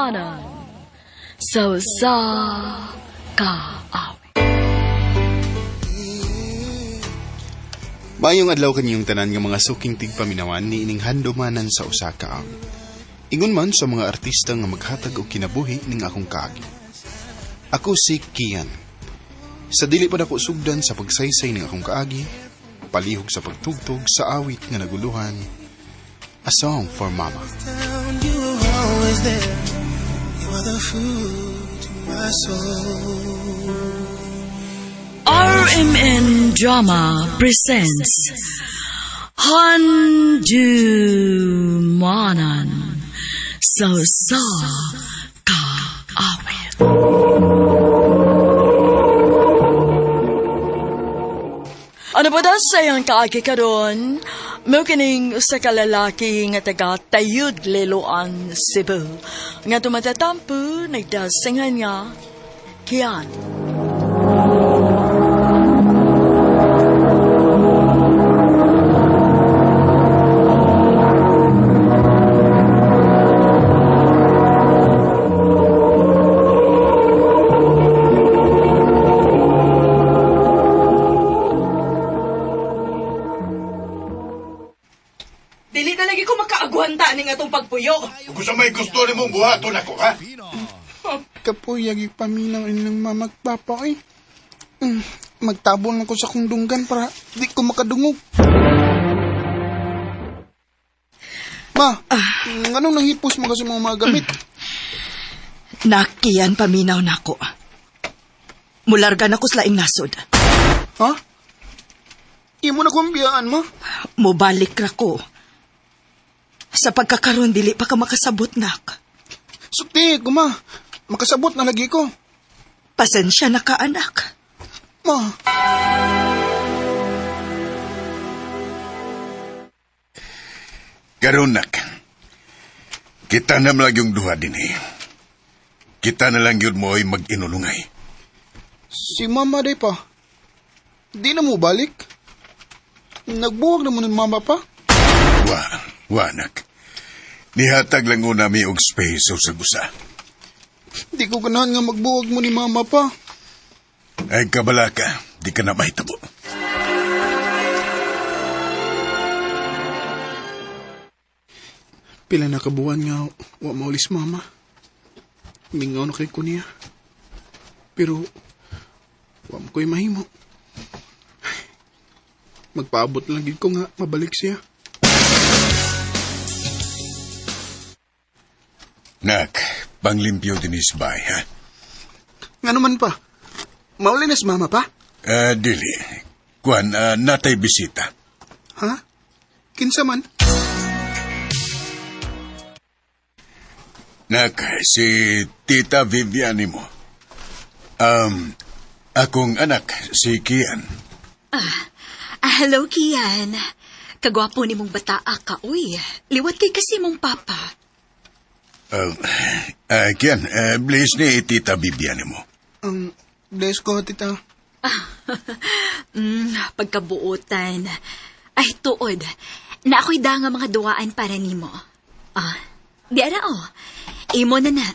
Handumanan sa usa ka awit. Maayong adlaw kaniyong tanan nga mga suking tigpaminawan ni ining handumanan sa usa ka awit. Ingon man sa mga artista nga maghatag og kinabuhi ning akong kaagi. Ako si Kian. Sa dili pa nako sugdan sa pagsaysay ning akong kaagi, palihog sa pagtugtog sa awit nga naguluhan, A Song for Mama. You were always there. You are the food to my soul. RMN Drama presents Handumanan sa usa ka awit. Ano ba daw sayang kaagi karon? Mao kining usa ka lalaki nga taga Tayud, Liloan, Cebu. Nga tumatatampo, nagdasingan nga Kian. Dili talaga ko makaagwanta ning atong pagpuyo. Kung sa may gusto ni mong buhaton ako, ha? Kapuyag ipaminaw inyong mama at papa ay. Magtabon ako sa kundunggan para di ko makadungog. Ma, anong nahipos mo kasi mga gamit? Nakiyan paminaw nako. Mularga na ko sa laing nasod. Ha? Imo na kong biyaan, ma. Mubalik ra ko. Sa pagkakaroon, dili pa ka makasabot, nak. Sukti ko, ma. Makasabot na lagi ko. Pasensya na ka, anak. Ma. Karon, nak. Kita na lang yung duha din eh. Kita na lang yun mo ay mag-inulungay. Si mama day pa. Di na mo balik. Nagbuwag na mo ng mama pa. Wa, wa, nak. Nihatag lang una mi og space sa usa. Di ko ganahan nga magbuwag mo ni mama pa. Ay kabalaka, di ka na mahitabo. Pila na kabuan nga wa maulis mama. Mingaw na kay ko niya. Pero wa mo ko'y mahimo. Magpaabot lang gid ko nga mabalik siya. Nak, panglimpyo dinis bay, ha? Nga naman pa? Mauli na si mama pa? Dili. Kuan, natay bisita. Ha? Kinsa man? Nak, si Tita Viviani mo. Akong anak, si Kian. Hello, Kian. Kagwapo ni mong bataa ka, uy. Liwat kay kasi mong papa. Kian, please ni Tita Viviani mo. Bless ko, tita. Pagkabuotan. Ay, tuod. Na ako'y da nga mga duwaan para nimo. Di ara, oh. Imo na na.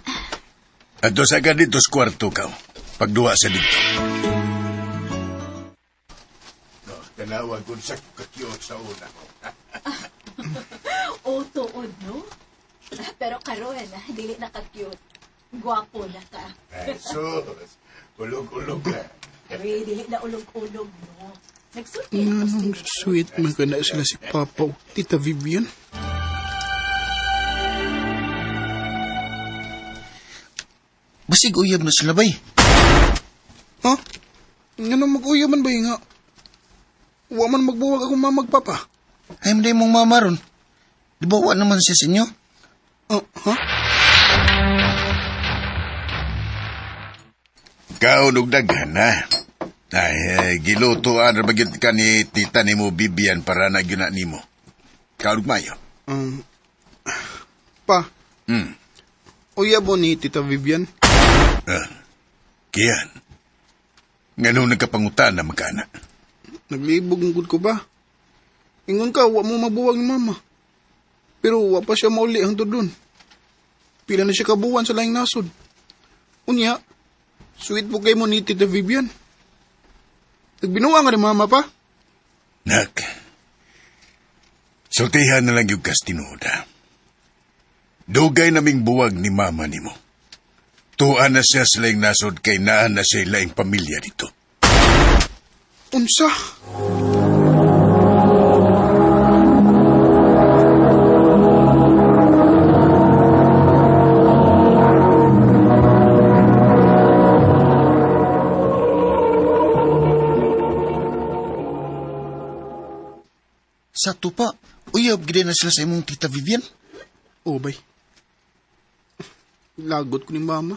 Ato sa ka dito sa kwarto ka. Pagduwa sa dito. No, tanawag kung sa kakyot sa una. Oh, tuod, no? Pero karon, dili na ka-cute. Gwapo na ka. Ay, sus. Ulog-ulog ka. Uy, dili na ulog-ulog, no? Nagsulti Nga ako nung sweet man ka na sila si Papa o Tita Vivian. Basig uyab na sila bay. Ha? Nga nung mag-uyab man ba nga? Wa man magbuwag akong mamagpapa. Ay, hindi mong mama ron. Di ba wa naman siya sa inyo? Ha? Kaon og daghan, ha? Ay, gilutoan ra ba gyud ka ni tita nimo Vivian para na gyud na nimo. Kaon og mayo. Pa. Uyab mo ni Tita Vivian? Kian. Nganong nagkapangutan na magkana? Naglibog ang gud ko ba? Ingon ka, wa mo mabuwag ni mama. Pero wa pa siya mauli hangtod dun. Pila na siya kabuwan sa laing nasod. Unya, sweet po kay mo ni Tita Vivian. Nagbinuang nga ni mama pa. Nak, sultihan na lang yung kas tinuod, ha? Dugay naming buwag ni mama nimo. Tuan na siya sa laing nasod kay naan na siya laing pamilya dito. Unsa? Sa tupa, uyab gid na sila sa imong tita Vivian. Oh, bay. Lagot ko ni mama.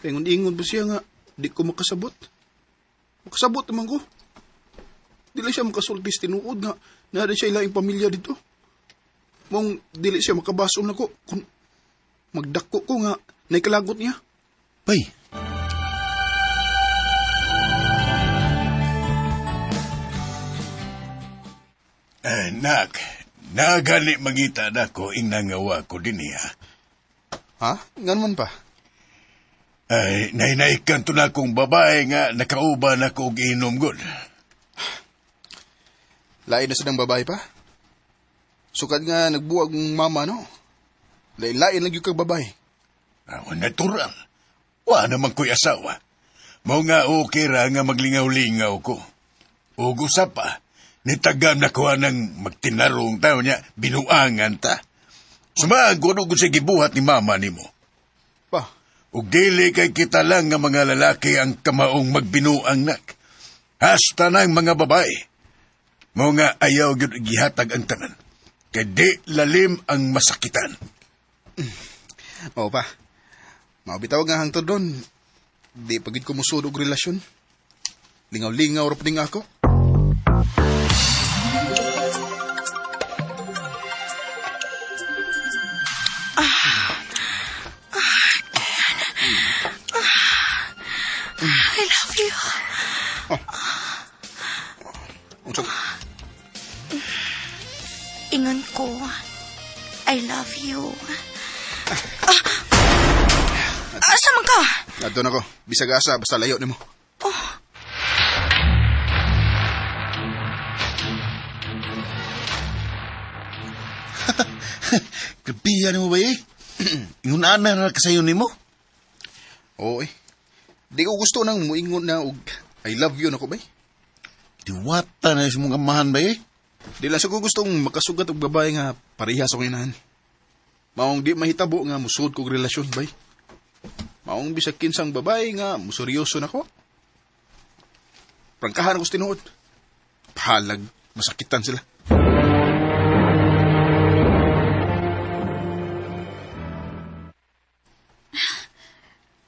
Ingon-ingon pa siya nga, di ko makasabot. Makasabot naman ko. Di lang siya makasultis tinuod nga, naa siya ilaing pamilya dito. Mong dili siya makabason nako kung magdako ko nga naikalagot niya. Bay. Eh, nak, nagani mangita nako ing nangawa ko din niya. Ha? Ngan man pa? Ay, nahinaikan to na akong babae nga nakauban ako og inom gud. Lain na sa babae pa? Sukad nga nagbuwag ng mama, no? Lain-lain lang yung kag babae. Ako natural. Wa naman ko'y asawa. Mao nga okay ra nga maglingaw-lingaw ko. Ug usa pa, nitagam na ko ng magtinarong tao niya, binuangan ta. Sumago og sa gibuhat ni mama nimo. Pa, Ug dili kay kita lang nga mga lalaki ang kamaong magbinuang nak. Hasta na ang mga babae. Mao nga ayaw gyud gihatag ang tanan. Kay di lalim ang masakitan. Oo pa. Mabitaw nga hangtod doon. Di pagid ko musud og relasyon. Lingaw-lingaw ra pud nga ako. I love you. Unsa? Ingon ko, I love you. Asa man ka? Adto na ko. Bisag asa basta layo nimo. Oh. Grabihan mo ba eh? Ingon ana na kasayo nimo? Oo eh. Di ko gusto nang muingon na og I love you nako bay. Diwata na sa mong amahan ba eh? Di lang sa ko gustong makasugat og babae nga pareha sa kong inahan. Maong di mahitabo nga musud kog relasyon bay. Maong bisag kinsang babae nga museryoso nako. Prangkahan ako sa tinuod. Pahalag, masakitan sila.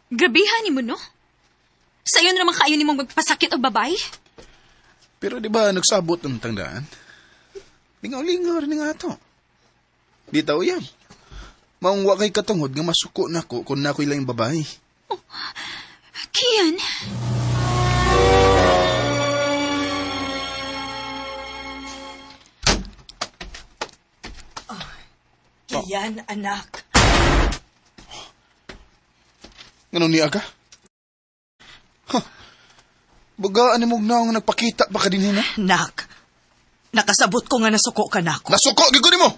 Grabihan ni mo, no? Sayo na naman kayo ni mong magpasakit og babae? Pero di ba nagsabot ng tangdaan? Lingaw-lingaw rin nga ato. Di tao yan. Maong wa kay katungod nga masuko nako kung nako'y lang babae. Oh, Kian! Oh, Kian, anak. Ganun niya ka? Huh. Bagaan ni mong naong nagpakita pa ka din na? Nak, nakasabot ko nga nasuko ka nako. Nasuko, gigo ni mo!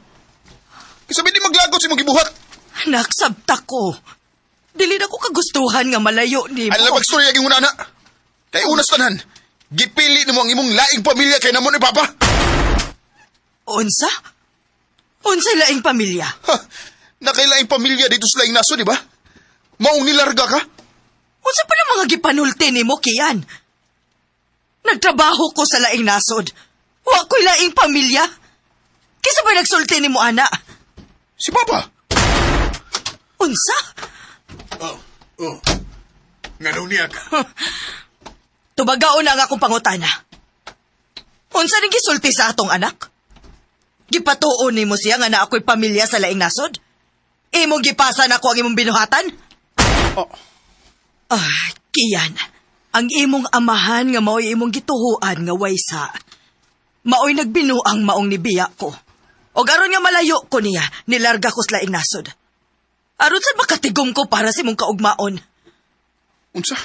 Kasabi di maglagot si mong gibuhat! Nak, sabta ko. Dili na ko kagustuhan nga malayo ni mo. Ay, labag storya ging una na. Kay unas tanan, gipili nimo ang imong laing pamilya kay namo ni Papa. Unsa? Unsa laing pamilya? Ha, nakailaing pamilya dito sa laing naso, di ba? Maong nilarga ka? Unsa pa ng mga gipanulti nimo, Kian? Nagtrabaho ko sa laing nasod. Wa ko'y laing pamilya. Kisa ba nagsulti nimo, ana? Si Papa! Unsa? Oh, oh. Ngano niya ka? Tubagaon na ang akong pangutana. Unsa ning gisulti sa atong anak? Gipatuon nimo siya nga naa ako'y pamilya sa laing nasod? Imong gipasa na ako ang imong binuhatan? Oh. Ah, Kian, ang imong amahan nga mao'y imong gituhuan nga waysa. Mao'y nagbinuang maong nibiya ko. O aron nga malayo ko niya, nilarga ko sa laing nasod. Aron sa makatigom ko para sa imong kaugmaon. Unsa?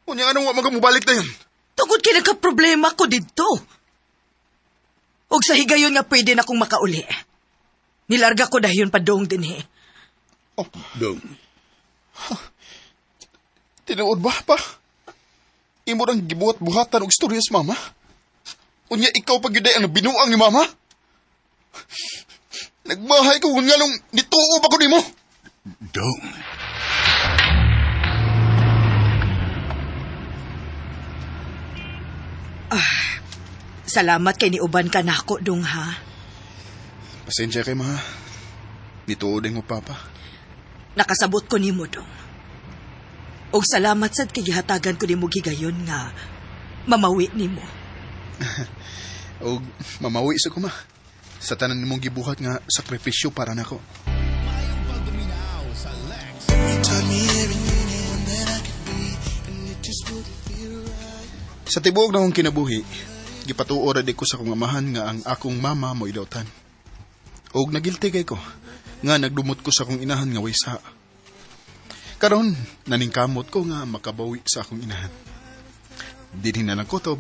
Unya anong wa man ka mobalik dayon? Tungod kay nagka-problema ko didto. Og sa higayon nga pwede na kong makauli. Nilarga ko dayon padong dinhi. Oh, Dong. tinuod ba pa? Imo rang gibuhat-buhatan og istorya sa mama? Unya ikaw pa gyud ang binuang ni mama? Nagmahay ko kung nganong nituo pa ko nimo. Dong. Salamat kay niuban ka nako dong ha. Pasensya kay ma. Nituo din mo papa. Nakasabot ko nimo dong. Og salamat sad kay gihatagan ko nimo gigayon nga mamawi nimo. Og mamawi sa ko ma. Sa tanan nimong gibuhat nga sakripisyo para nako. You taught me everything and that I could be, and it just wouldn't feel right. Sa tibuok na akong kinabuhi, gipatuo ra di ko sa akong amahan nga ang akong mama mo idawtan. Og nagilti kay ko nga nagdumot ko sa akong inahan nga way sa. Karon naningkamot ko nga makabawi sa akong inahan. Dinhi na lang kutob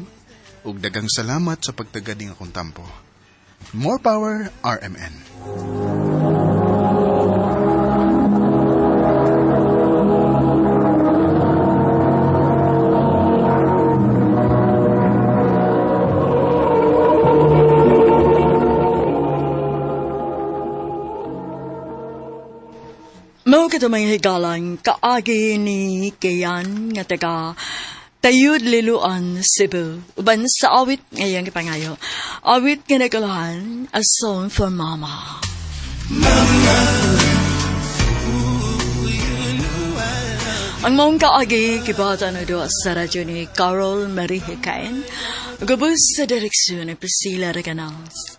ug daghang salamat sa pagtagad ning akong tampo. More power, RMN. Mao kato mga higalang kaagi ni Kian nga taga Tayud Liloan, Cebu. Uban sa awit ngayong gipangayo. Awit nga nagkalahan, A Song for Mama. Ang maong kaagi, kibata na doon sa radyo ni Carol Marie Hikain. Gabos sa direksyon ni Priscilla Reganals.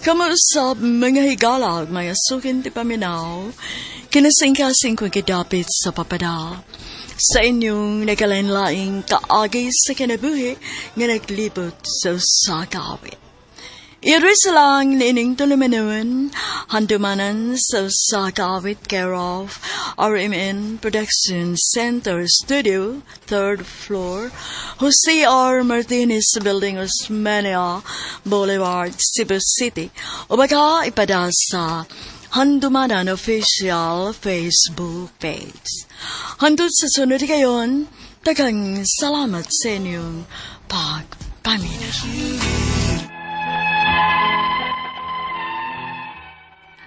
Kamuusap mga higala ug mga sukin ti paminaw, kinasingkasing kong gidapit sa papada. Sa inyong nagkalain-laing kaagi sa kinabuhi nga naglibot sa usa ka awit. Iris lang niining tulumanon, handumanan sa usa ka awit care of RMN Production Center Studio, 3rd floor, Jose R. Martinez Building, Osmeña Boulevard, Cebu City. O baka ipada sa Handumanan Official Facebook page. Hantod sa sunod kayon, daghang salamat sa inyong pagpaminaw.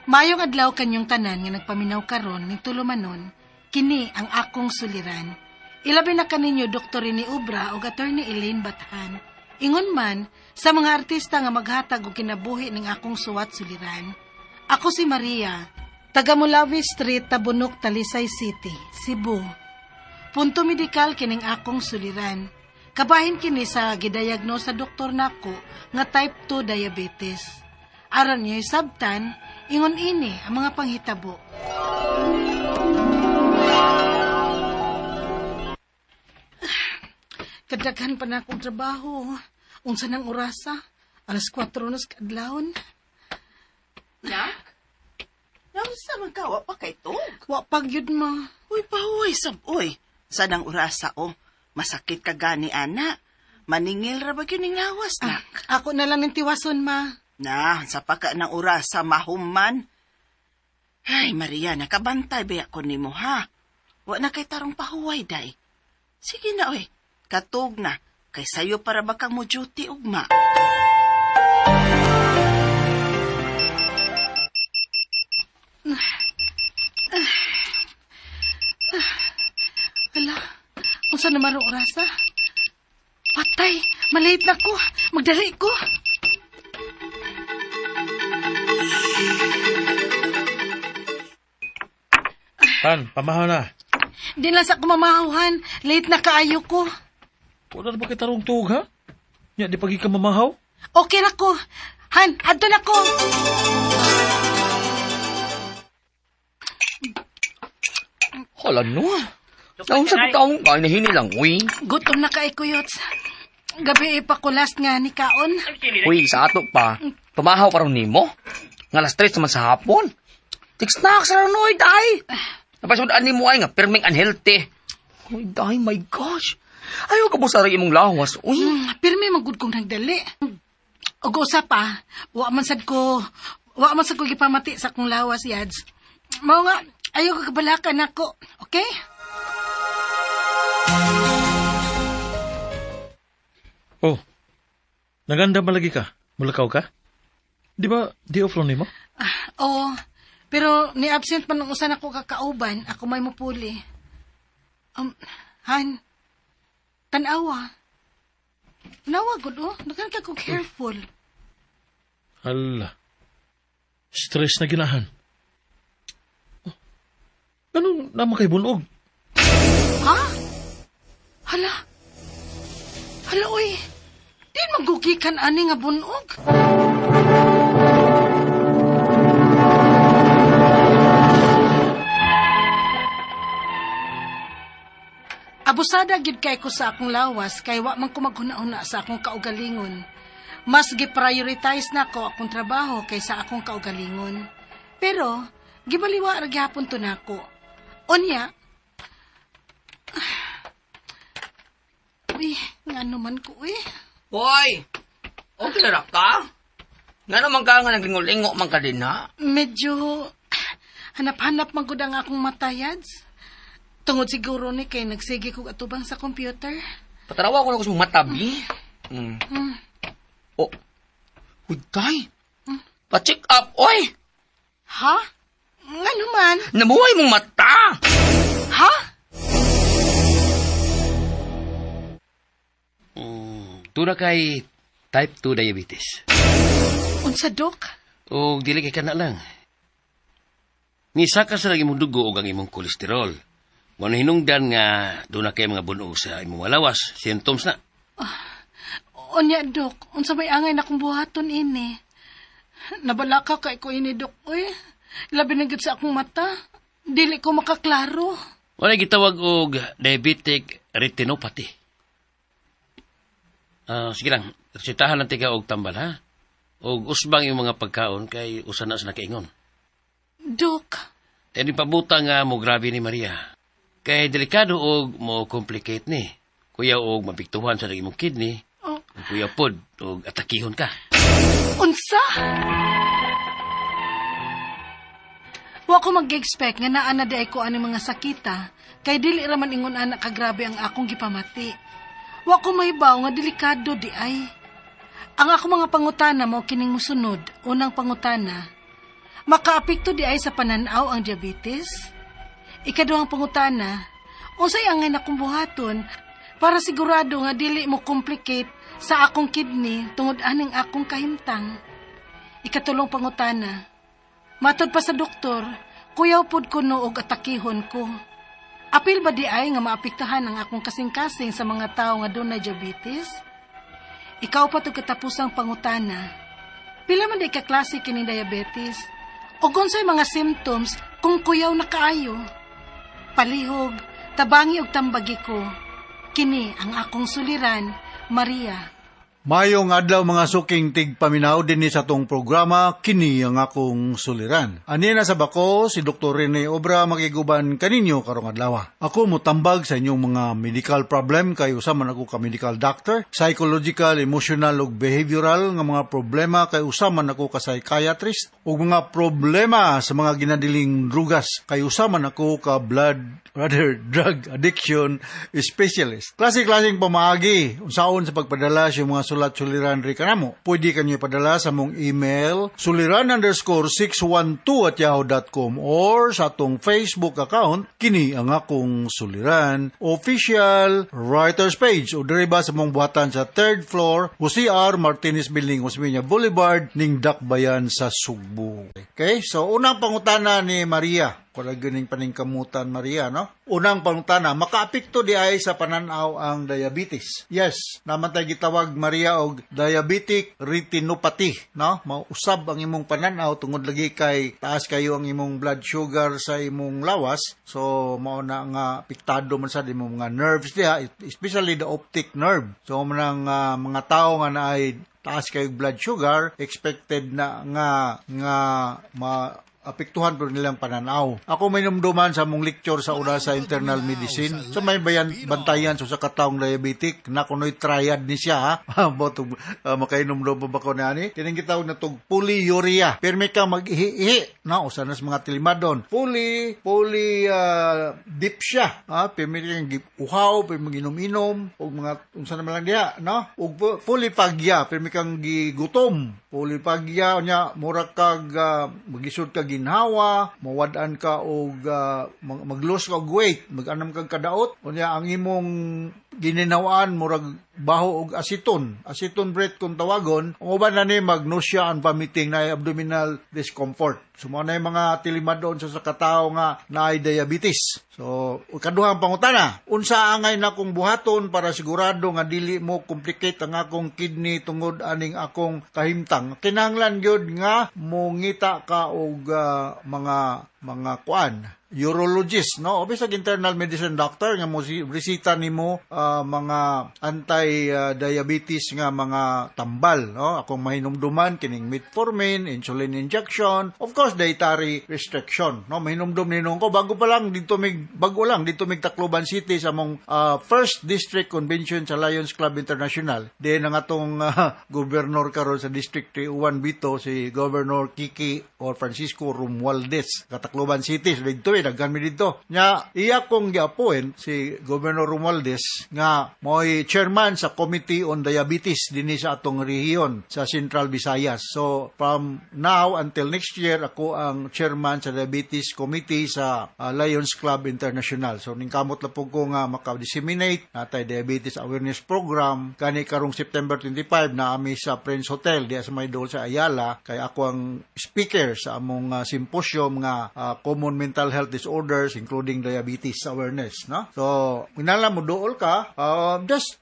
Mayong adlaw kanyong tanan nga nagpaminaw karon ning tulumanon, kini ang akong suliran. Ilabi na kaninyo Dr. Rene Obra ug Attorney Elaine Bathan. Ingon man sa mga artista nga maghatag og kinabuhi ning akong suwat suliran. Ako si Maria, taga Mulawi Street, Tabunok, Talisay City, Cebu. Punto medikal kining akong suliran. Kabahin kini sa gidiagnose sa doktor nako nga type 2 diabetes. Aron niyo sabtan, ingon ini ang mga panghitabo. Kadaghan pa na akong trabaho. Unsa nang orasa? 4:00 na sa kaadlawon. Nak? Naunsa man ka, wa pa kay tug? Wa pa gyud ma. Uy, pahuway sab, uy. Sa nang orasa, oh. Masakit ka gani, ana. Maningil ra ba gyud ning lawas, nak? Ako na lang ning tiwason, ma. Na, sa pagka ng orasa, mahuman. Ay, Maria, nakabantay ba ako nimo, ha? Wa na kay tarong pahuway, day. Sige na, oy. Katug na. Kay sayo para ba kang mo duty, ugma. Ala, unsa naman ang orasa? Patay, malate na ko. Magdali ko. Tan, pamahaw na. Di lang sa kumamahawan. Late na kaayo ko. Wala na ba kay tarong tuog, ha? Nya, di pagi ka mamahaw? Okay na ko. Han, adto na ko. Hala no. Naunsa ko taong kain na hinilang, uy. Gutom na kay Kuyots. Gabi ipakulas nga ni kaon. Uy, sa ato pa. Pamahaw karon nimo. Nga alas 3 naman sa hapon. Tik-snacks ra noy, day. Napasod ani mo ay nga pirming unhealthy. Uy, day, my gosh. Ayaw ka busara imong lawas. Uy. Pirmi man gud kong nagdali. Og usa pa, wa man sad ko gipamati sa akong lawas, Yads. Mao nga ayaw ko kabalakan nako, okay? Oh, naganda malagi ka? Mulakaw ka? Di ba, di off nimo? Oo. Pero ni-absent man ang usan ako kakauban, ako may mupuli. Han, tanawa. Tanawa, gud oh. Daghan ka ko careful. Hala. Stress na ginahan. Oh, anong naman kay bunog? Ha? Hala. Hala, oy. Di magugikan ani nga bunog. Abusada gid kay ko sa akong lawas kay wa man ko maghuna-huna sa akong kaugalingon. Mas gi-prioritize na ko akong trabaho kaysa akong kaugalingon. Pero gibaliwa ra gihapon to nako. Unya, uy, ngano man ko eh. Hoy! Okay na ra ka? Ngano man ka nga naglingo-lingo man ka din, ha? Medyo hanap-hanap man gud ang akong matayads. Tungod siguro ni kay nagsige kog atubang sa computer. Patarawa ko na ko sa matabi. Oh. Uy, day. Pa-check up, oy! Ha? Ngano man? Nabuhay mong mata! Ha? Tuna kay type 2 diabetes. Unsa, Dok? O dili kay kana lang. Nisaka sa lagi imong dugo og ang imong kolesterol. Mo na hinungdan nga doon na kay mga bunog sa imong lawas, symptoms na. Unya, Dok, unsa may angay na kong buhaton ini? Nabalaka kay ko ini, Dok. Uy, labi na gyud sa akong mata. Dili ko makaklaro. Wala gitawag og diabetic retinopathy. Sige lang, resetahan lang tika og tambal ha. Og usbang yung mga pagkaon kay usa na sa nakaingon. Dok. Kaya pabuta nga mo grabe ni Maria. Kay delikado og mo complicate ni. Kuya og mapiktuhan sa imong kidney. Oh. Kuya pod og atakihon ka. Unsa? Wa ko mag-expect nga naa na di ay ko ani mga sakita kay dili ra man ingon ana kagrabe ang akong gipamati. Wa ko mahibaw nga delikado di ay. Ang ako mga pangutana mao kining mosunod. Unang pangutana, makaapekto di ay sa pananaw ang diabetes? Ikaduhang pangutana, unsay angay nakong buhaton para sigurado nga dili mo complicate sa akong kidney tungod aning akong kahimtang? Ikatulong pangutana, matod pa sa doktor, kuyaw pod ko no og atakihon ko. Apil ba di ay nga maapektahan ang akong kasing-kasing sa mga tawo nga dunay diabetes? Ikaw pa tug katapusang pangutana, pila man di ka klase kining diabetes? O unsay mga symptoms kung kuyaw na kaayo? Palihog, tabangi og tambagi ko. Kini ang akong suliran, Maria. Mayong adlaw mga suking tigpaminaw dinhi sa atong programa kini ang akong suliran. Anina sa bako si Dr. Rene Obra makiguban kaninyo karong adlaw. Ako motambag sa inyong mga medical problem kay usa man ako ka medical doctor, psychological, emotional ug behavioral nga mga problema kay usa man ako ka psychiatrist, ug mga problema sa mga ginadiling drugas kay usa man ako ka drug addiction specialist. Klase-klaseng pamaagi unsaon sa pagpadala sa mga sulat suliran ri kanamo. Pwede kanyo ipadala sa mong email suliran_612@yahoo.com or sa atong Facebook account kini ang akong suliran official writers page o diri ba sa mong buhatan sa 3rd floor Jose R. Martinez Building, Osmeña Boulevard ning Dakbayan sa Sugbo. Okay, so unang pangutana ni Maria. Wala ganing paningkamutan, Maria, no? Unang pangutana, makaapekto di ay sa pananaw ang diabetes? Yes, naman tayo gitawag, Maria, og diabetic retinopathy, no? Mausab ang imong pananaw tungod lagi kay taas kayo ang imong blood sugar sa imong lawas. So, mao na nga apektado man sa imong mga nerves diha, especially the optic nerve. So, manang mga tao nga naay taas kayo blood sugar, expected na nga nga ma apektuhan pero nilang pananaw. Ako may numduman sa mong lecture sa una sa internal medicine. Sa may bayan, bantayan sa usa ka taong diabetic na kunoy triad ni siya ha. Botog makainomdom pa ba ko niani? Kining gitawag na tog polyuria. Pirmi ka mag-ihi-ihi, no, usa na sa mga tilimadon. Poly dipsia, ha? Pirmi kang uhaw, pirmi ginom-inom og mga unsa naman lang diha, no? Ug polyphagia, pirmi kang gigutom. Polyphagia nya mura kag magisud ka ginhawa, mawad-an ka og mag-lose ka og weight, mag-anam kag kadaot. Unya ang imong gininawaan murag baho og aceton, aceton breath kung tawagon. Ang uban na ni mag nausea and vomiting na abdominal discomfort. So mao na yung mga tilimadon sa katawo nga naay diabetes. So kaduhang pangutana, unsa angay na kong buhaton para sigurado nga dili mo complicate ang akong kidney tungod aning akong kahimtang? Kinahanglan gyud nga mongita ka og mga kuan, urologist, no, o bisag internal medicine doctor nga mo resita nimo mga anti diabetes nga mga tambal, no. Akong mahinumduman kining metformin, insulin injection, of course dietary restriction, no. Mahinumdum ninong ko bago pa lang dito mig bago lang dito mig Tacloban City sa among first district convention sa Lions Club International. Then ang atong gobernador karon sa District 301 Bito, si Governor Kiki or Francisco Romualdez, Tacloban City. So didto daghan mi didto. Nya iya kong gi-appoint si Governor Romualdez nga mo'y chairman sa Committee on Diabetes dinhi sa atong rehiyon sa Central Visayas. So from now until next year, ako ang chairman sa Diabetes Committee sa Lions Club International. So ningkamot na po ko nga maka-disseminate natay diabetes awareness program. Kani karong September 25 na ami sa Prince Hotel diya sa may dool sa Ayala, kay ako ang speaker sa among symposium nga common mental health disorders including diabetes awareness, no. So kinahanglan mo duol ka just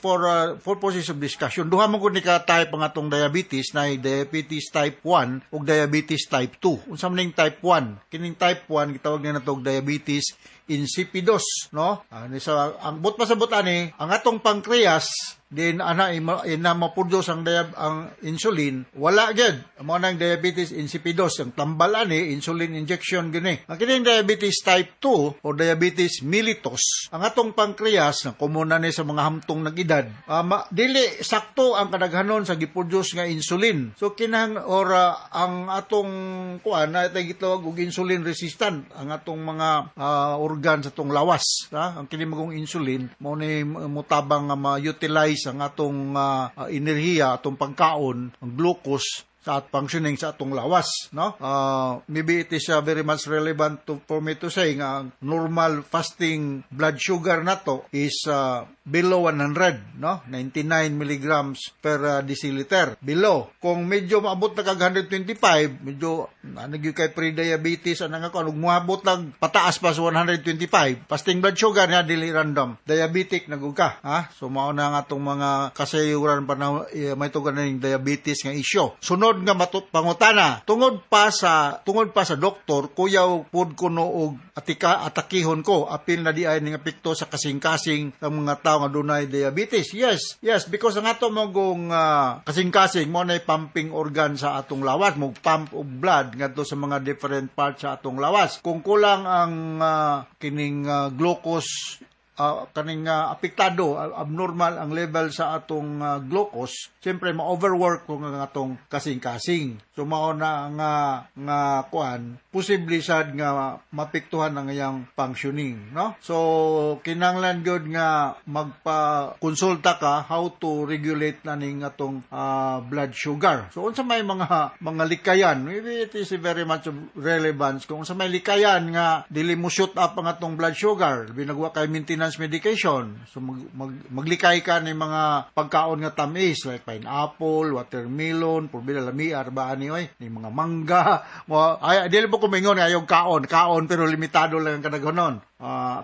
for purposes of discussion. Duha man gud ni ka type ang atong diabetes, na diabetes type 1 ug diabetes type 2. Unsa man ning type 1? Kining type 1 gitawag niya nato og diabetes insipidus, no? Ni sa ang but pasabot ani, ang atong pancreas din ana ina ma-produce ang insulin, wala gyud. Mao nang diabetes insipidus. Ang tambal ani insulin injection gini. Ang kining diabetes type 2 o diabetes mellitus, ang atong pancreas na common na ni sa mga hamtong nag-edad, dili sakto ang kadaghanon sa gi-produce nga insulin. So kinahang or ang atong kuan na gitawag og insulin resistant ang atong mga organ sa atong lawas, ha? Ang kini magong insulin mao ni mutabang nga ma-utilize ang atong enerhiya, atong pagkaon, ang glucose sa at functioning sa atong lawas, no. Maybe it is very much relevant to for me to say nga ang normal fasting blood sugar nato is below 100, no, 99 milligrams per deciliter, below. Kung medyo maabot na kag 125, medyo ano gyud kay pre-diabetes ana nga kuan. Ug moabot nag pataas pa sa 125 fasting blood sugar niya, dili random, diabetic na gud ka, ha. So mao na ang atong mga kasayuran pa na may tugan ning diabetes nga issue. Sunod nga pangutana, tungod pa sa doktor, kuyaw pud kuno og atika atakihon ko apil na di ay ning epekto sa kasing-kasing ng mga tao nga dunay diabetes? Yes, because ang ato mogong kasing-kasing mo na pumping organ sa atong lawas, mo pump og blood ngadto sa mga different parts sa atong lawas. Kung kulang ang kining glucose, kaning apektado, abnormal ang level sa atong glucose, siyempre ma-overwork kung ang atong kasing-kasing. So mao na nga kuan, posible sad nga mapektuhan ang iyang functioning, no? So kinahanglan gyud nga magpa-konsulta ka how to regulate na ning atong blood sugar. So unsa may mga likayan? Maybe it is very much of relevance kung unsa may likayan nga dili mo shoot up ang atong blood sugar. Binagwa kay maintenance medication. So maglikay ka ni mga pagkaon nga tamis like pineapple, watermelon, pulbila lami arba ani oy, ni mga mangga. Mo ay dili mo kumingon nga ayaw kaon, kaon pero limitado lang ang kadaghanon.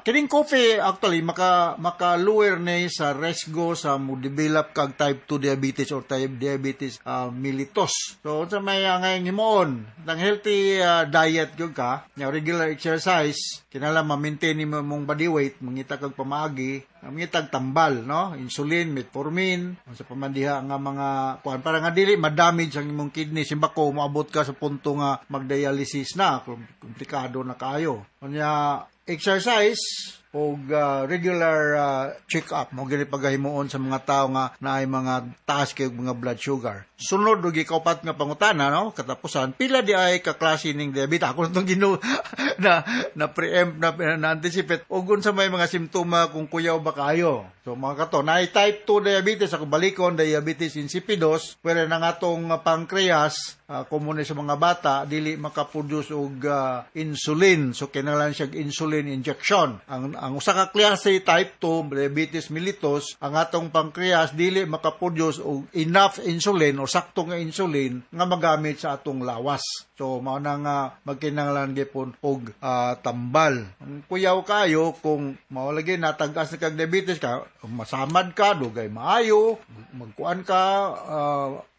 Kining coffee actually maka lower ni sa resgo sa mo develop kag type 2 diabetes or type diabetes mellitus. So unsa may angay himuon? Nang healthy diet gyud ka, nya regular exercise, kinahanglan ma-maintain nimo imong body weight, mangita kag pamaagi. Ang tambal, no? Insulin, metformin, sa pamandiha nga mga kuan para nga dili ma-damage ang imong kidney simbako moabot ka sa punto nga magdialysis na, komplikado na kaayo. Unya exercise og regular check-up mo gini pagahimuon sa mga tawo nga naay mga taas kay mga blood sugar. Sunod og ikaupat nga pangutana, no, katapusan, pila di ay ka klase ning diabetes? Ako na tong ginu na na preempt na, na anticipate og unsa may mga simptoma kung kuyaw ba kayo. So mga kato, naay type 2 diabetes, ako balikon diabetes insipidus, pero na nga tong pancreas komune sa mga bata dili makaproduce og insulin, so kinahanglan siya insulin injection. Ang usa ka klase type 2 diabetes mellitus, ang atong pancreas dili makaproduce og enough insulin o sakto nga insulin nga magamit sa atong lawas. So mao na nga magkinahanglan gyapon og tambal. Ang kuyaw kayo kung mao lagi natag-as na kag diabetes ka, masamad ka, dugay maayo, magkuan ka,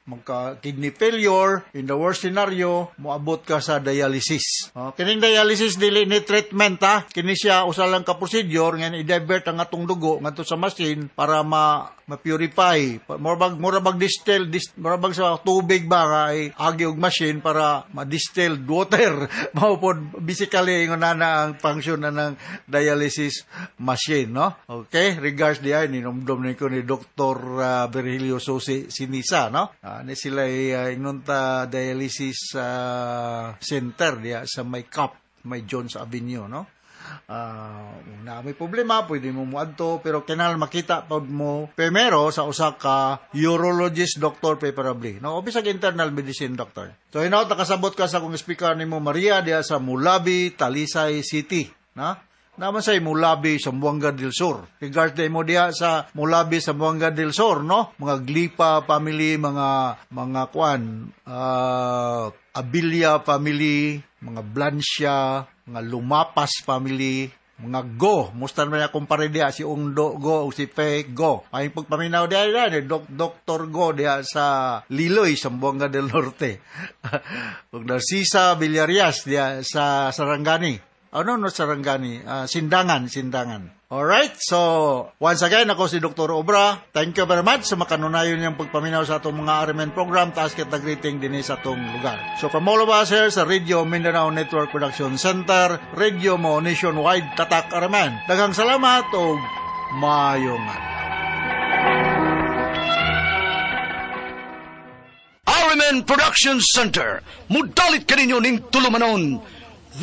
magka kidney failure, in the worst scenario moabot ka sa dialysis. Kining dialysis dili ni treatment ha, kini siya usa lang ka procedure nga i-divert ang atong dugo ngadto sa machine para ma-purify. Mura bag distill, mura bag sa tubig ba nga ay agi og machine para ma-distilled water. Mao pod basically ingon na ang function na ng dialysis machine, no? Okay, regards diay ninomdom ni ko ni Dr. Virgilio Susi Sinisa, no? Ni sila ingnon ta dialysis center diya sa may Cup, may Jones Avenue, no? Na may problema pwede mo moadto, pero kinahanglan makita pod mo primero sa usa ka urologist doctor preferably, no, o bisag internal medicine doctor. So hinaut nakasabot ka sa akong speaker nimo Maria diya sa Mulabi, Talisay City, na? Naman sa Mulabi, Zamboanga del Sur. Regards mo diha sa Mulabi, Zamboanga del Sur, no? Mga Glipa family, mga kuan, Abilia family, mga Blancia, mga Lumapas family, mga Go. Musta naman akong pare diha, si Ungdo Go o si Fe Go. Ay pagpaminaw diha, diha, Dr. Go diha sa Liloy, Zamboanga del Norte. Ug Narcisa Villarias diha sa Sarangani. Ano no Sarangani? Sindangan. Alright, so once again, ako si Dr. Obra. Thank you very much sa makanunayon niyang pagpaminaw sa atong mga RMN program. Taas kita greeting din sa atong lugar. So from all of us here sa Radio Mindanao Network Production Center, Radio Mo Nationwide, Tatak RMN. Daghang salamat og maayong adlaw. RMN Production Center, mudalit kaninyo ning tulumanon.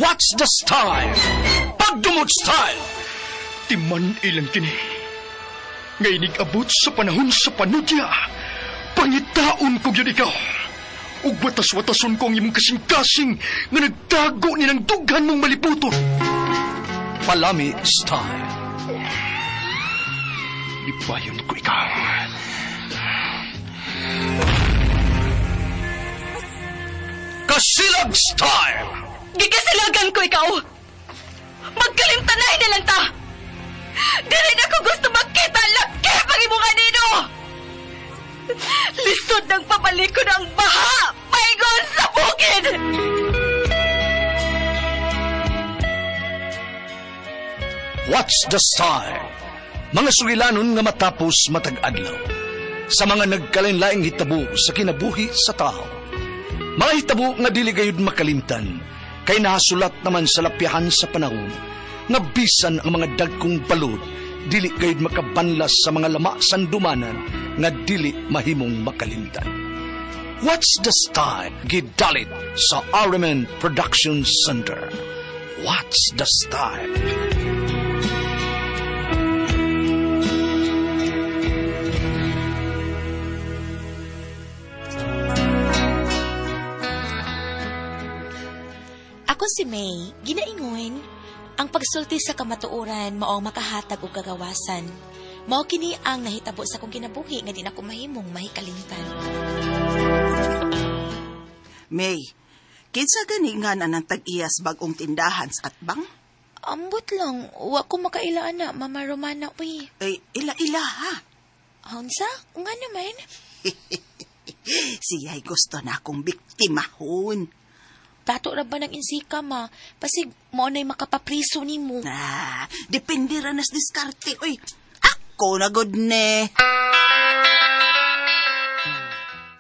What's the style? Pagdumot style! Timan ilang kini. Ngay abot sa panahon sa panudya. Pangitaon ko yun ikaw. Ug watas-watason ko ang imong kasing-kasing nga nagtago ni ng dughan mong maliputon. Palami style. Ibayon ko ikaw. Kasilag style! Gikasilagan ko ikaw! Magkalimtanay na lang ta! Dili na ko gusto makita ang laki pag imong anino! Lisod ng pabalikon ang baha! Paingon sa bukid! What's the style? Mga sugilanon nga matapos matag-adlaw. Sa mga nagkalain-laing hitabo sa kinabuhi sa tao. Mga hitabo nga dili gayud makalimtan, kay nahasulat naman sa lapyahan sa panahon, nga bisan ang mga dagkong balod, dili gayud makabanlas sa mga lama sandumanan, nga dili mahimong makalimtan. What's the style? Gidalit sa RMN Production Center. What's the style? Ako si May, ginaingon, ang pagsulti sa kamatuoran mao ang makahatag og kagawasan. Mao kini ang nahitabo sa akong kinabuhi nga di na ko mahimong mahikalimtan. May, kinsa gani nga na nang tag-iyas bagong tindahan sa atbang? Ambot lang, wa ko makailaan na, Mama Romana, uy. Ay, ila-ila ha? Unsa? Nga naman. Siya'y gusto na akong biktimahon. Dato ra ba ng insika, ma? Pasig, mo na'y makapapriso ni mo. Ah, depende ra nas diskarte. Uy, Ako na good ne.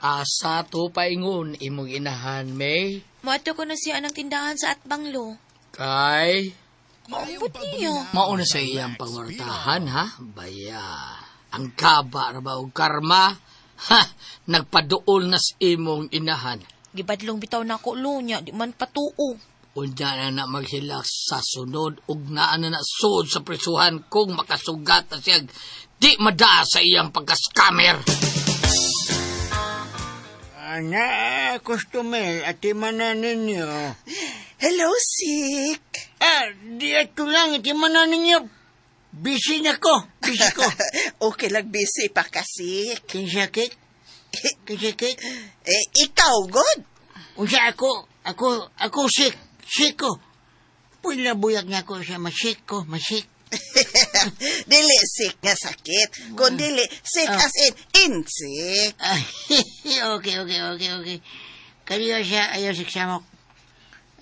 Asa to paingon imong inahan, May? Moadto ko na siya anang tindahan sa Atbanglo. Kay Maupod niyo. mauna sa iyang pangwartahan, ha? Baya, ang kaba ra ba og karma? Ha, nagpaduol na sa imong inahan. Gibadlong bitaw na ako lo niya, di man patuo. Unya na na maghilak sa sunod ug naa na na sud sa prisuhan kung makasugat na siya di madaa sa iyang pagka-scammer. Ana, customer, ati man na ninyo. Hello, Sik. Ah, di ato lang, ati man na ninyo. Busy na ko, busy ko. Okay lang, busy pa ka, Sik. Kinsa kik? Kinsa kik? Eh, ikaw, good. Unsa ako, ako sik, sik ko. Pwila buyag na ko sa masik ko, masik. Dili sick nga sakit. Kun dili sick as in insik. Ah, okay. Kaliyo siya, ayaw siksamok.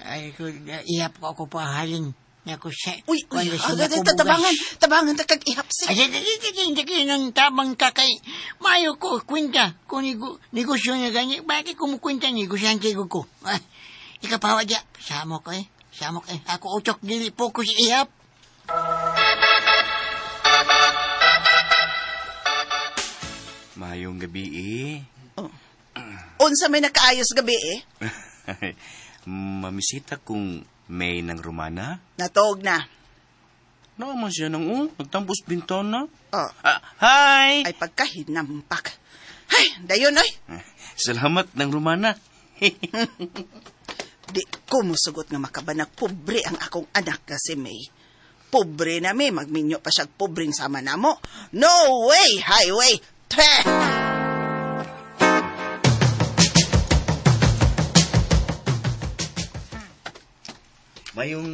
Ay, ko, ihap ko ako pa halin. Nako siya. Uy, uy, agad tabangan, tabangan ta kag ihap sik. Ay, di, nang tabang kakay. Mayo ko, kwenta. Kung negosyo niya ganyan, bakit kumukwenta negosyante ko ko? Ah, ikapawa dya. Samok eh. Samok eh. Ako utok dili focus ihap. Mayong gabi eh. Unsa may nakaayos gabi eh? Mamisita kung may ng Romana. Natuog na. Naman siya nang nagtambos bintana. Oh. Ah, hi! Ay pagkahinampak. Ay, dayon oy. Salamat ng Romana. Di ko musugot nga makabanag pobre ang akong anak nga si May. Pobre na may, magminyo pa siyang pobreng sama namo. No way, highway. Twe! Mayong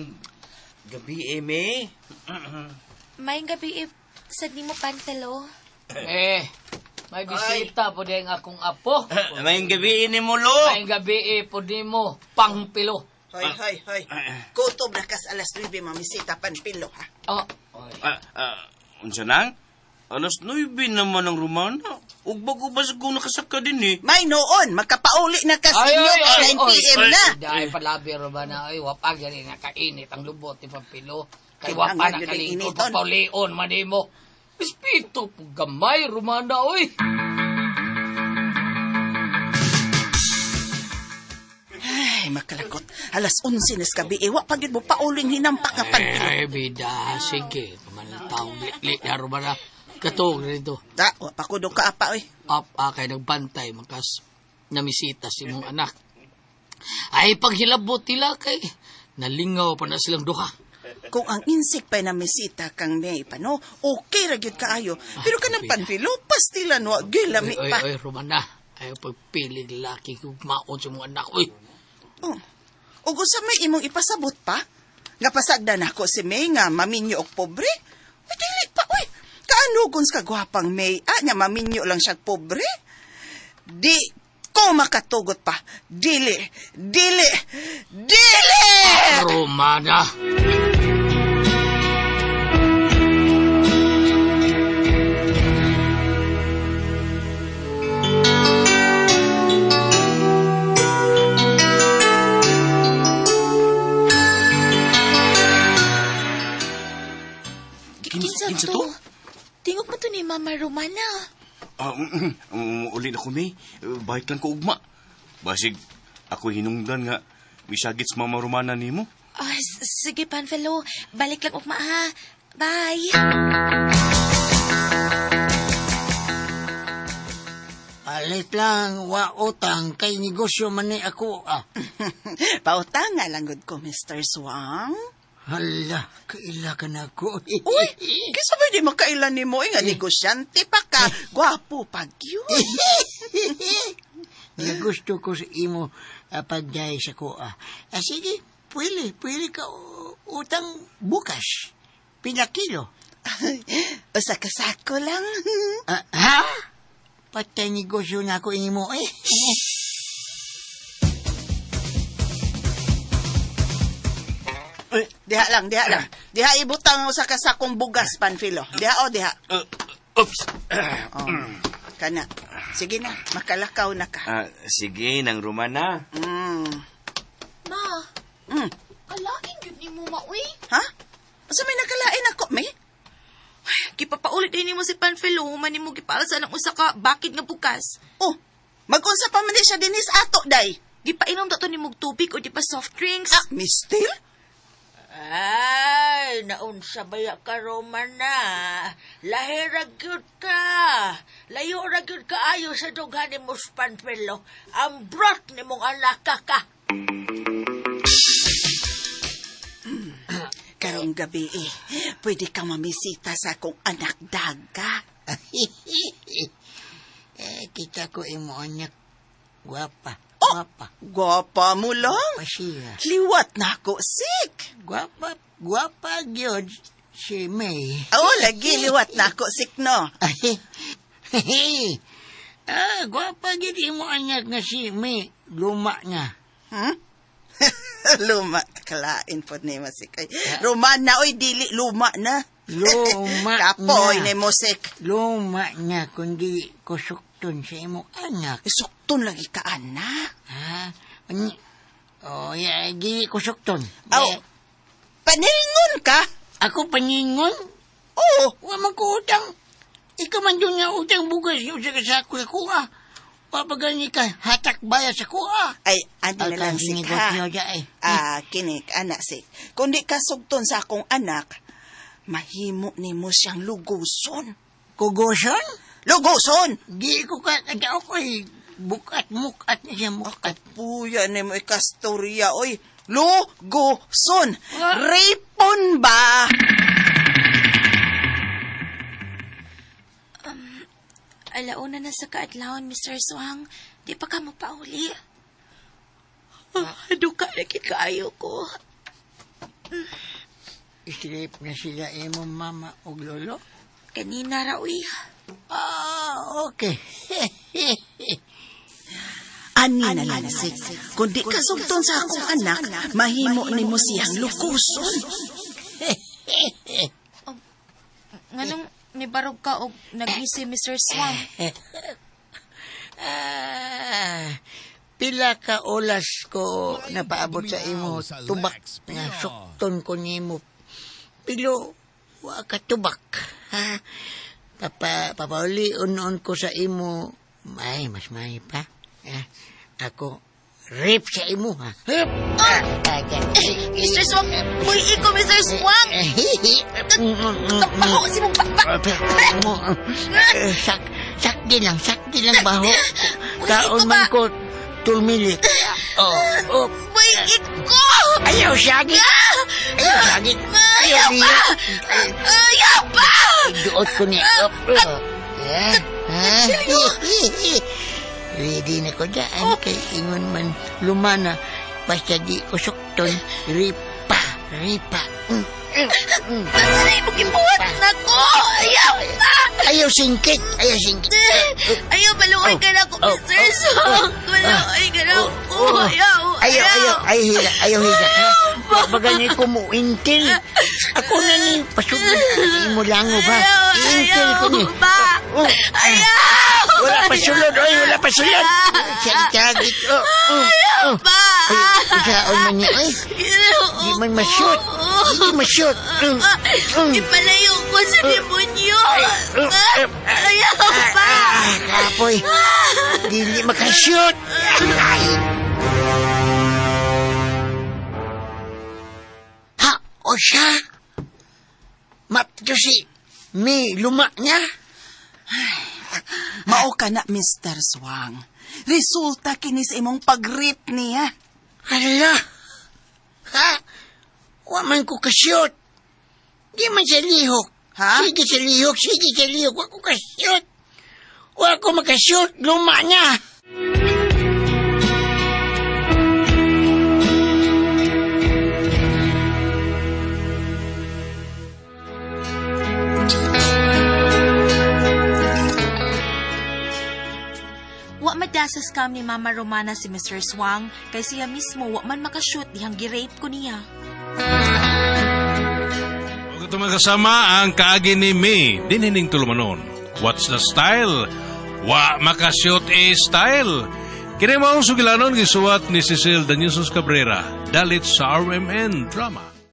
gabi eh, May. Mayong gabi eh, sad nimo Panfilo. Eh, may bisita po din akong apo. Mayong gabi ini mo, lo. Mayong gabi eh, po di mo, pangpilo. Hoy, hoy, hoy. Kutob na kas alas 9, mamisita Panfilo, ha? Oh. Unsa nang? Alas 9 naman ang Romana. Ug bago ba sa kung nakasaka din eh. May noon, magkapauli na kas inyo, 9 p.m. na. Dahil palabi ba na, ay, wapag yan eh, nakainit ang lubot ni Pampilo. Kay Kailangan wapa na yun ang kalingkod, initon. papaulion man mo. Respeto po gamay, Romana, oy. Ay, makalakot. Alas 11 na sa gabi, eh, wa pa gyud mo pauling hinampak nga Panfilo. Ay, bida, sige. Kamanang liklik na Romana. Katong rito. Da, wa pa ko do ka apa, oy. Up, kay nagbantay, makas namisita si mong anak. Ay, paghilabot nila kay nalingaw pa na silang duha. Kung ang insik pa'y namisita kang May pa, no? Okay ra gyud kaayo. Pero kanang Panfilo, pastilan wa gyud lami Oy, pa. oy, oy, Romana. Ayaw pagpilig laki kung maon sa mong anak. Uy, Oh. Ug unsa may imong ipasabot pa? Nga pasagdan ako si May nga maminyo og pobre? Uy, dili pa, uy. Kaanugon sa kagwapang May, ah, nga maminyo lang siya pobre? Di ko makatugot pa. Dili, dili, dili! Romana! Kinsa Kinsa to? to? Tingog mo to ni Mama Romana. Uli na ko, May. Balik lang ko ugma. Basig, ako hinungdan nga misagit sa Mama Romana nimo. Ah, sige Panfilo, balik lang ugma ha. Bye. Palit lang, wa utang, kay negosyo man ni ako. Ah. Pautanga lang gud ko, Mr. Swang. Hala, kaila ka na ako. Uy, kisa ba di makailan ni mo, eh, nga negosyante pa ka, gwapo pa gyud. Nga gusto ko sa imo pagday sa ko. Ah. Ah, sige, pwede ka utang bukas. Pila kilo. Usa ka sako lang. Ah, ha? Patay negosyo na ako imo eh. Diha lang, diha lang. Diha ibutang usa ka sakong bugas, Panfilo. Diha o diha. Oops. Oh, kana. Sige na, makalakaw na ka. Ah, sige, nang Romana. Ma, kalain gyud nimo ma, uy. Ha? Asa may nakalain ako, May? Gipapaulit din nimo si Panfilo, human nimo gipaalsa ng usa ka bakid nga bukas. Oh, magunsa pa man di siya dinis ato, day. Gipainom dato nimo og tubig o di pa soft drinks. Ah, Miss Till? Ay, naunsa baya ka, Romana. Lahi ra gyud ka. Layo ra gyud kaayo sa dughan ni mo Panfilo. Ang brot ni mong anak ka. Karong gabi eh, pwede kang mamisita sa akong anak daga. Eh, kita ko imo anak. Guwapa. Oh, Guwapa. Guwapa mo lang. Guwapa siya. Liwat na ako, sik. Guwapa, guwapa gyud si May. Oh, lagi, liwat na ako, sik no. Ah, guwapa gyud imo anak nga si May. Luma niya. Luma, kalain po ni Masik. Ay, Romana, oy, dili, luma na. Luma Kapoy na. ni Mosik. Luma niya, kundi kusukton sa imong anak. Sukton lagi ka, anak. Ha? Oh, ya, di kusukton. Aw, Eh, panilngon ka? Ako paningon? Oo. Wa man ko utang. Ikaw man doon nga utang bugas yung sa kasako sa kuha. Papagani ka, hatak bayad sa kuha. Ay, ano na lang, sik, ha? Eh. Ah, kinik, anak, sik. Kung di ka sugton sa akong anak, mahimo nimo siyang luguson. Kugoson? Luguson! Di ko ka, kada ko eh. Bukat, mukat na siya, mukat. Puya ni mo ikastorya, oy. Luguson! Ripon ba? Alauna na sa kaadlawon, Mr. Swang. Di pa ka mapauli. Duka lagi kaayo ko. Sleep na sila imong mama o lolo? Kanina ra, uy. Ah, okay. Ani na lang, sik. Kung di ka sugton sa akong anak, mahimo nimo siyang luguson. Nganong nibarog ka og nag-isi, Mr. Swang? Ah, pila ka olas ko napaabot sa imo tubak nga sukton ko nimo. Pero wa ka tubak. Ha? Papa papauli unon ko sa imo. Ay, mas may pa. Ah, ako rape sa imo ha. Rip! Ah, Mr. Swang, muy iko, Mr. Swang! Tapaho si mong bakbak! Sak, sakdi lang, sakdi lang baho. Kaon man ko tulmilik. Oh, oh. Muy iko! Ayaw, sagit! Ayaw, sagit! Ayaw, Ayaw pa! Ayaw pa! Duot ko niya. Oh, yeah. Ha? Ready na ko dyan. Kay ingon man lumana. Basta di ko sukton. Ripa, ripa. Nasanay mo gibuhat na ko! Ayaw pa! Ayaw singkit! Ayaw singkit! Ayaw, maluoy ka na ako, Mr. Swang! Maluoy ka na ako! Ayaw! Ayaw, ayaw, ayaw hila, ayaw hila. Ha? Baga ni ko mo intil. Ako na ni pasugod imo lango ba? Intil ko ni. Ba! Ayaw! Wala pa sulod, oy, wala pa sulod. Sagit-sagit, oh, oh, oh. Pa! Ay, usaon man niya, oy. Di man ma-shoot. Di ma-shoot. Ipalayo ko sa demonyo! Ayaw pa! Kapoy, dili makashoot. Ay. Ha, o siya. Mapto si may luma niya. Mao ka na, Mr. Swang. Resulta kini sa imong pag-rape niya. Hala! Ha? Wa man ko kashoot. Di man siya lihok. Ha? Sige sa lihok, sige sa lihok. Wa ko kashoot. Wa ko makashoot. Luma niya. Wa madasa sa scam ni Mama Romana si Mr. Swang kay siya mismo wa man makashoot dihang gi-rape ko niya. Ug ito mga kasama ang kaagi ni May, dinhining tulumanon. What's the style? Wa makasyot e style. Kini maong sugilanon gisuwat ni Cecil Danielson Cabrera, dalit sa RMN Drama.